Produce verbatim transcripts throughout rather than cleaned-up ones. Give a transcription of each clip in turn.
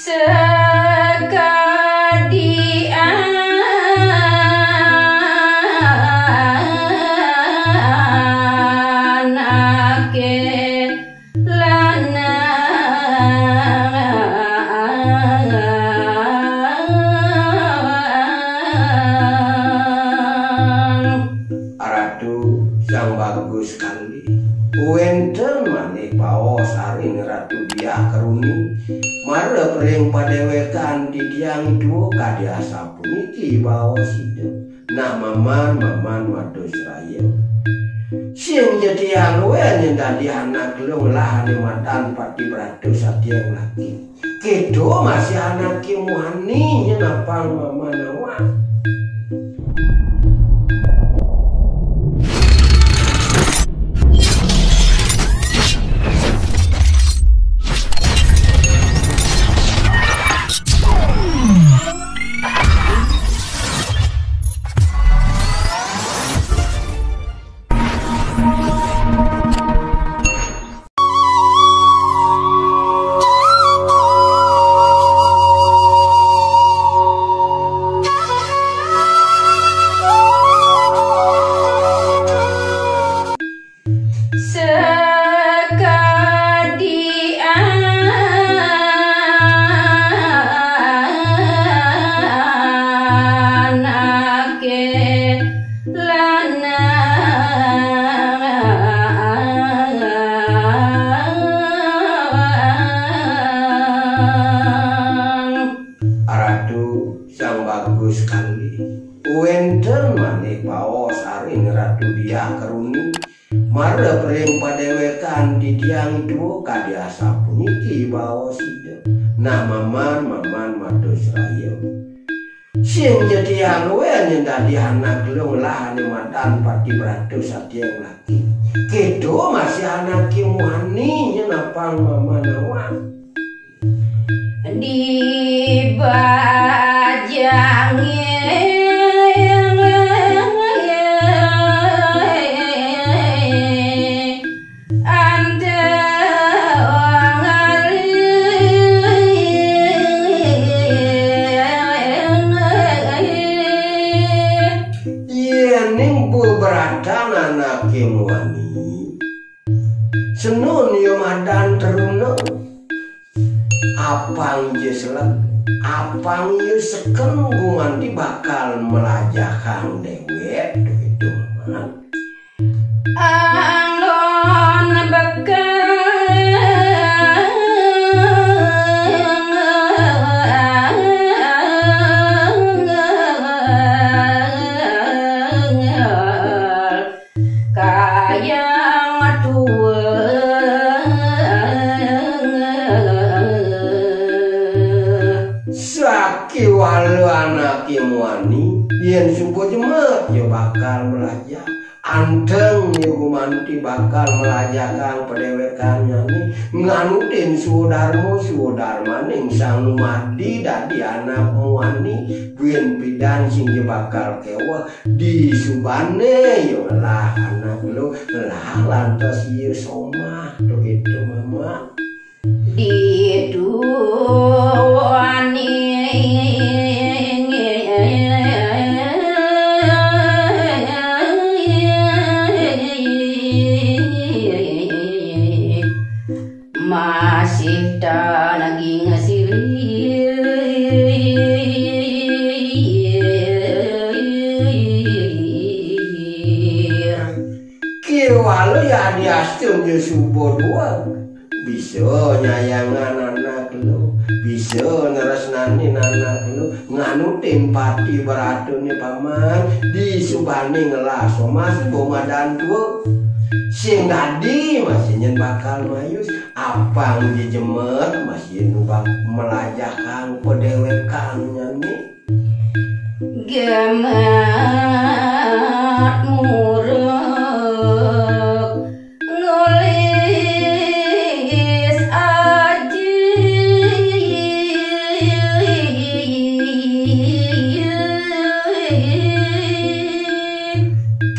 Sakadi anake lanang. Ratu Sang Bagus Kali. Wénten malih baos ring Ratu Diah Keruni, marep ring padéwékan titiang tua kadi asapuniki baos Ida. Nah, Maman, Maman Madus Raya. Sing ja tiang luén yén dadi anak luh ngelah ané madan pati brata saking laki. Kéto masih anaké muani nyén apang Maman awak. Sakadi anake lanang. Ratu Sang Bagus Kali. Wénten malih baos ring Ratu Diah Keruni, marep ring padéwékan titiang tua kadi asapuniki baos Ida. Nah, Maman, Maman Madus Raya. Sing ja tiang luén yén dadi anak luh ngelah ané madan pati brata saking laki. Kéto masih anaké muani nyén apang Maman awak. Di bajangé antawang ari. Yéning bebratan anaké muani, senun ya madan teruna. Apang ya seleg, apang ya seken gumanti bakal melajahang déwék, duh itu, Mat. Alon bekel kayang tua. Sakéwala anaké muani, yén suba jemet, ya bakal melajah. Anteng ya gumanti bakal melajahang padéwékannyané, nganutin swadarma, swadarmaning sang lumardi dadi anak muani, buin pidan sing ja bakal kéweh, disubané ya ngelah anak luh, ngelah lantas ya somah, duh itu, Mamak. Ditu waning masih tanaging silir. Kéwala ya diastun ya suba dua. Bisa nyayangan anak luh, bisa nresnanin anak luh, nganutin pati bratané, Paman, disubané ngelah somah, suba madan tua. Sing dadi masih nyén bakal mayus, apang jejemet masih nyén bak-, melajahang padéwékannyané. Gemat muruk nulis aji.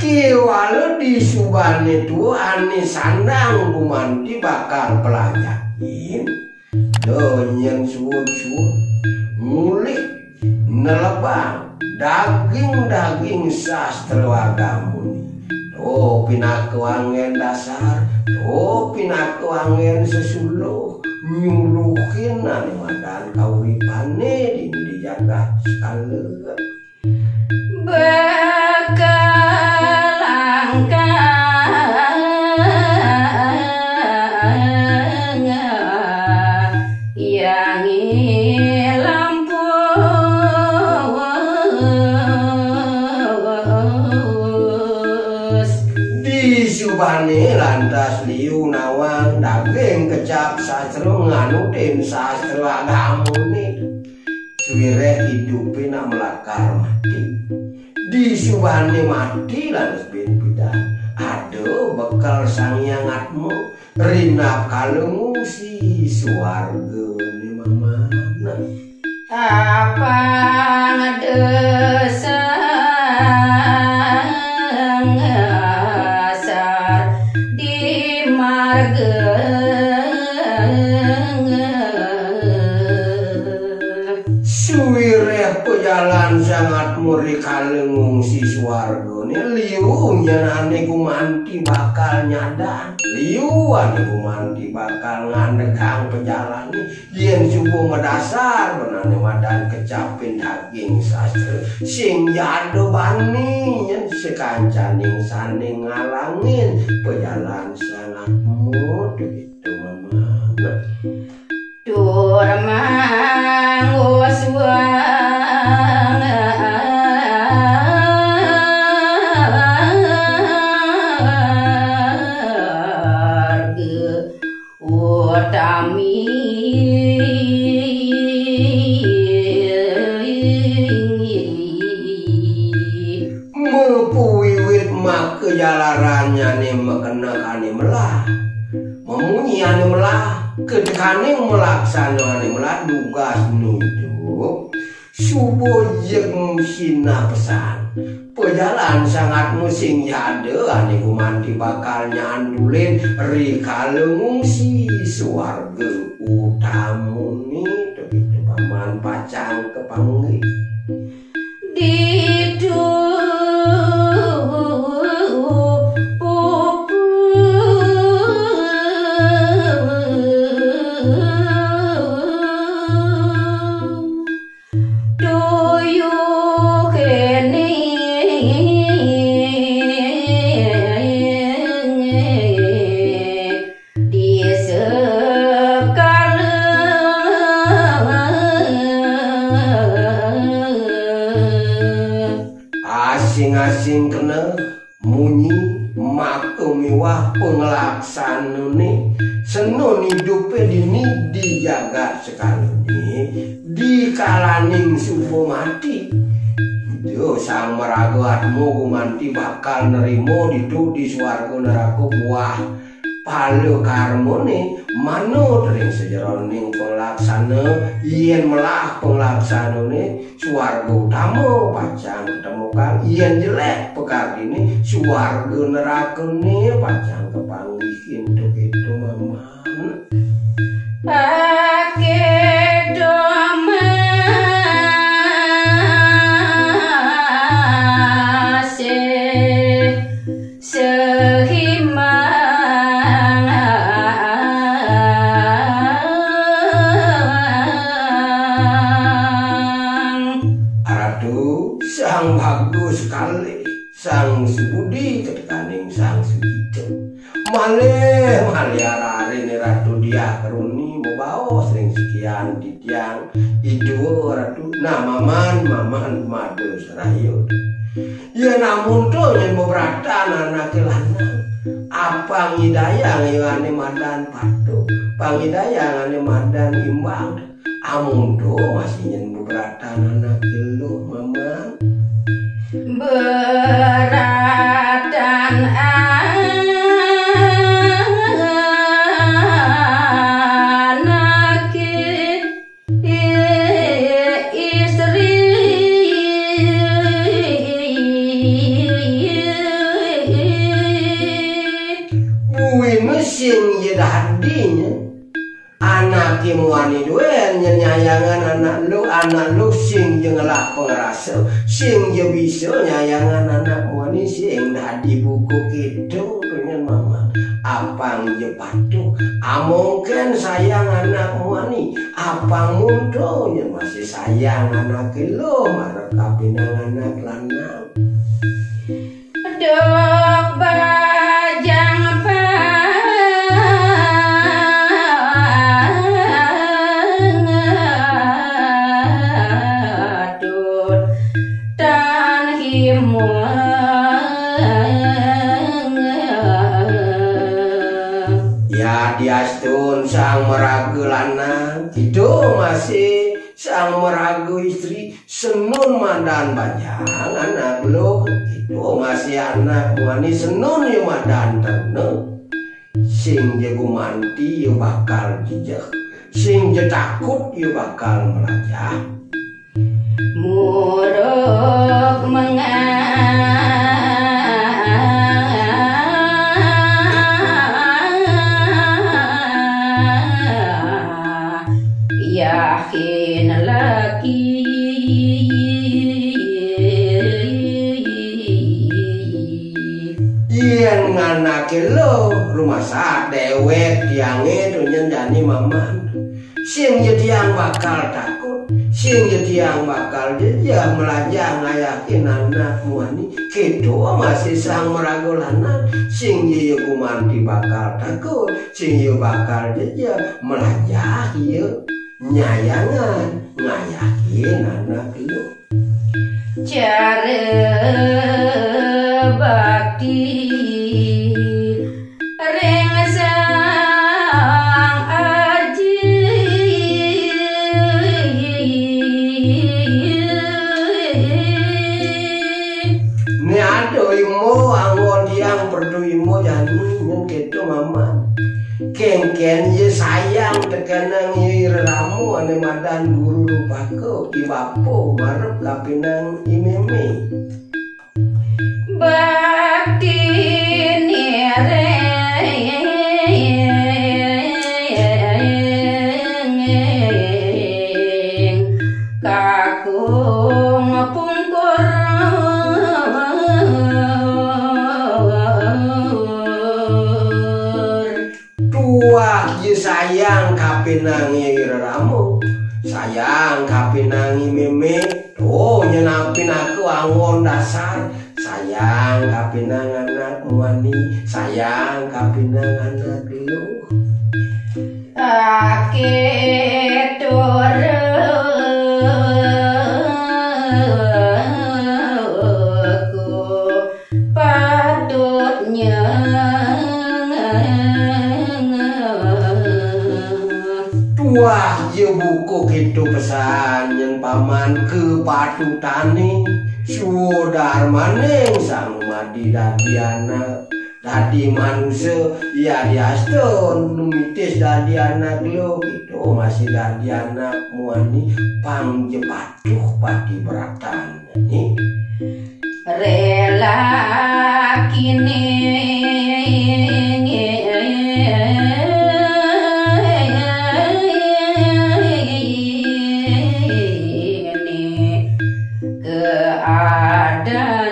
Kéwala disubané tua ané sandang gumanti bakal pelajahin. Duh, Yén suud-suud ngulih nelebang daging-daging sastra agamane. To pinaka anggén dasar, to pinaka anggén sesuluh nyuluhin ané madan kauripane di, di jagat sekala. Bekelangkang yang lampus. Disubane lantas liu nawang daging kecap sastra nganutin sastra agamane. Suwireh idupe nak melakar mati. Disubane mati lantas bin pidan. Ada bekel Sang Hyang Atma rinap kala ngungsi suargane mamana. Apang desang asar di marga. Suwireh pejalan Sang Atma rikala ngungsi suargane, liu nyen ane gumanti bakal nyadan, liu ane gumanti bakal ngandekang pejalane. Yen suba madasar benane madan kecapin daging sastra, sing jada bani nyen sakancaning sane ngalangin pejalan Sang Atma, begitu mamana. Tur manguswang warga utami. Mapawiwit maka jalaranyane makeneh ane melah, mamunyi ane melah, ketekaning malaksana ane melah, dugas nuduh suba jeg sinah pesan. Pejalan Sang Atma sing jada ane gumanti bakal nyandulin rikala ngungsi suarga utamane, begitu paman pacang kapanggih. Ditu pupu tuyuhene di sekala. Asing-asing kena munyi maka miwah panglaksanane, senun idupe dini di jagat sekalane, di kalaning suba mati. Ida Sang Maraga Atma gumanti bakal nerima ditu di swarga neraka buah pala karmane manut ring sajeroning panglaksana. Yen melah panglaksanane, swarga utama pacang katemukan, yen jelek pakardine, swarga nerakane pacang kapanggihin. Begitu, Maman. Pakedo masih sehimang. Ratu, sang bagus kalih, sang subudi ketekaning sang sugita. Malih, malih ararine Ratu Diah Keruni mabaos ring sikian titiang, idua Ratu, nah, Maman, Maman, mada seraya. Yen amonto nyen bebratan anake lanang, apang idayang ya ane madan patuh, pang idayang ane madan imbang. Amonto masih nyen bebratan anake luh, Maman. Beratan anake istri. Buina sing ya dadi nyen. Anake muani duwe Yén nyayangan anak lu, anak lu sing ja ngelah pangrasa, sing ja bisa nyayangan anak muani, sing dadi buka kéto, nyen Maman. Apang ja patuh, amongkén sayang anak muani, apang muntung nyen masih sayang anaké lu, marep kapinang anak lanang. Duk bajang patut tan himung. Ya diastun sang maraga lanang, kéto masih sang maraga istri, senun madan bajang anak lu, kéto masih anak muani, senun ya madan terna. Sing ja gumanti ya bakal jejeh, sing ja takut ya bakal mlajah. Muruk mengah yakin lagi. Yén nganaké lu, rumasa déwék tiangé to nyen jani Maman. Sing ja tiang bakal takut, sing ja tiang bakal jejeh mlajah ngayahin anak muani. Kéto masih sang maraga lanang, sing ja ya gumanti bakal takut, sing ja bakal jejeh mlajah ya nyayangan ngayahin anak lu. Cara bakti ring Sang Aji. Né ada imo anggon tiang perdu imo jani nyen kéto Maman. Kénkén ya sayang tekenang ya i rerama ané madan Guru Rupaka, i bapa marep kapinang i mémé. Bakti niring kakung pungkur. Tuah ja sayang kapinang i rerama, sayang kapinang i mémé, to nyen ampin aku anggon dasar, sayang kapinang anak muani, sayang kapinang anak lu. Aké turku patutnya. Tuah ja buka kéto pesan nyen Paman, kapatutané swadarmaning sang madi dadi anak, dadi manusa, ya diastun numitis dadi anak lu, kéto masih dadi anak muani, pang ja patuh pati beratan. Rela kini keadaan.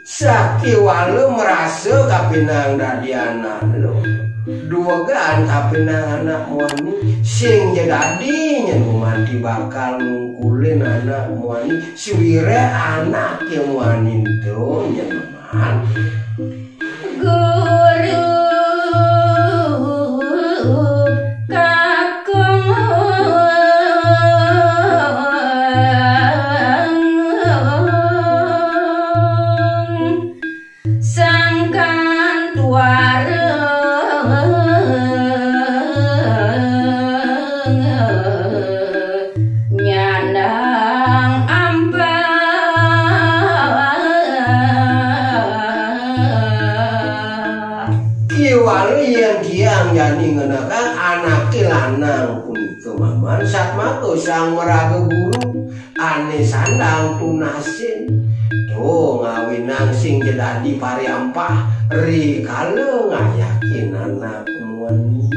Sakéwala marasa kapinang dadi anak lu, duegan kapinang anak muani, sing ja dadi nyen gumanti bakal ngungkulin anak muani, sawiréh anaké muani ento nyen Maman. Guru kakung sangkan tuara nyandang ampah. Kéwala yén tiang jani ngenekang anaké lanang punika Maman, satmaka sang maraga guru ané sandang tunasin, Oh, ngawinang sing ja dadi pariampah rikala ngayakin anak muani.